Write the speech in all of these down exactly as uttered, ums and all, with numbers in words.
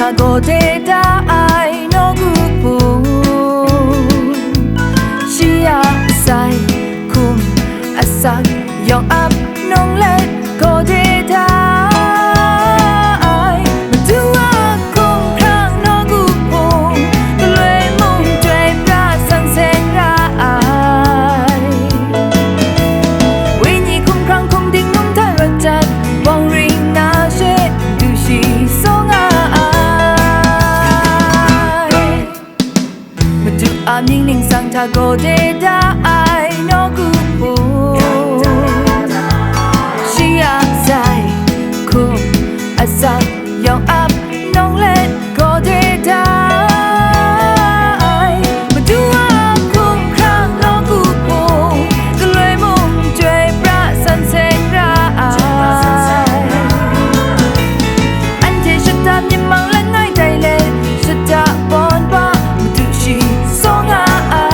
Gaw de da ai nawku hpung, shi a sai hkum asak yawng ap nawng let gaw de da ai. Madu a hkumhkrang nawku hpung, galoi mung chyoi pra san seng ra ai. Wenyi hkumhkrang hkum ding num hta rawt jat, wang ring na she, du shi saw nga ai. Madu a mying ningsang hta gaw de da ai nawku hpung, shi a sai hkum asak yawng ap nawng let gaw de da ai. Madu a hkumhkrang nawku hpung, galoi mung chyoi pra san seng ra ai. Anhte shata myit mang langai tai let, shata pawn pa Madu shi saw nga ai.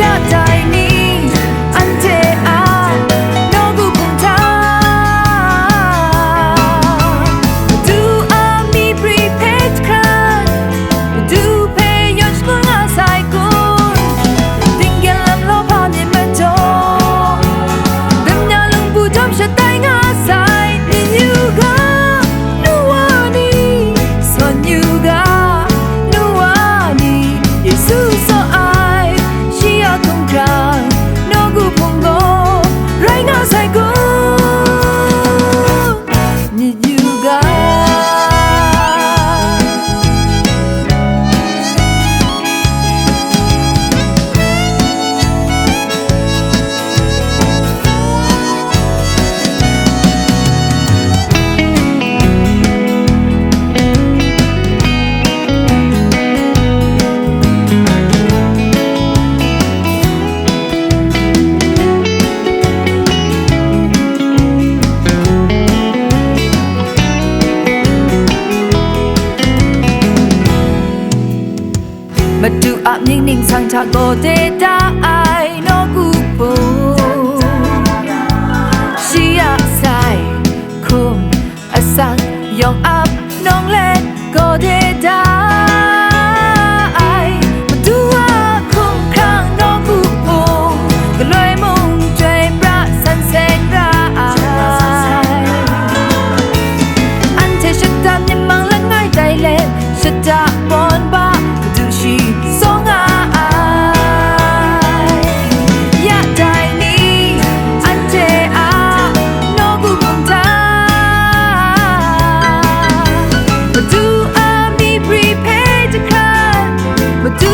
Ya dai ni, anhte a nawku hpung hta, Madu a myi pri hpe jahkrat, Madu hpe yawn shangun nga sai kun? Dinggyel lam lawhpa myit majaw, damya lungpu jawm shatai nga sai. Myit yu ga, nu wa ni, sawn yu ga, nu wa ni, Yesu saw ai, shi a hkumhkrang nawku hpung gaw rai nga sai kun? Myit yu ga. Madu a mying ningsang hta gaw de da ai nawku hpung, shi a sai hkum asak yawng ap nawng let gaw de da ai. Madu a hkumhkrang nawku hpung, galoi mung chyoi pra san seng ra ai. Anhte shata myit mang langai tai let, shata pawn pa Madu shi saw nga ai. Ya dai ni, anhte a nawku hpung hta, Madu a myi pri hpe jahkrat, Madu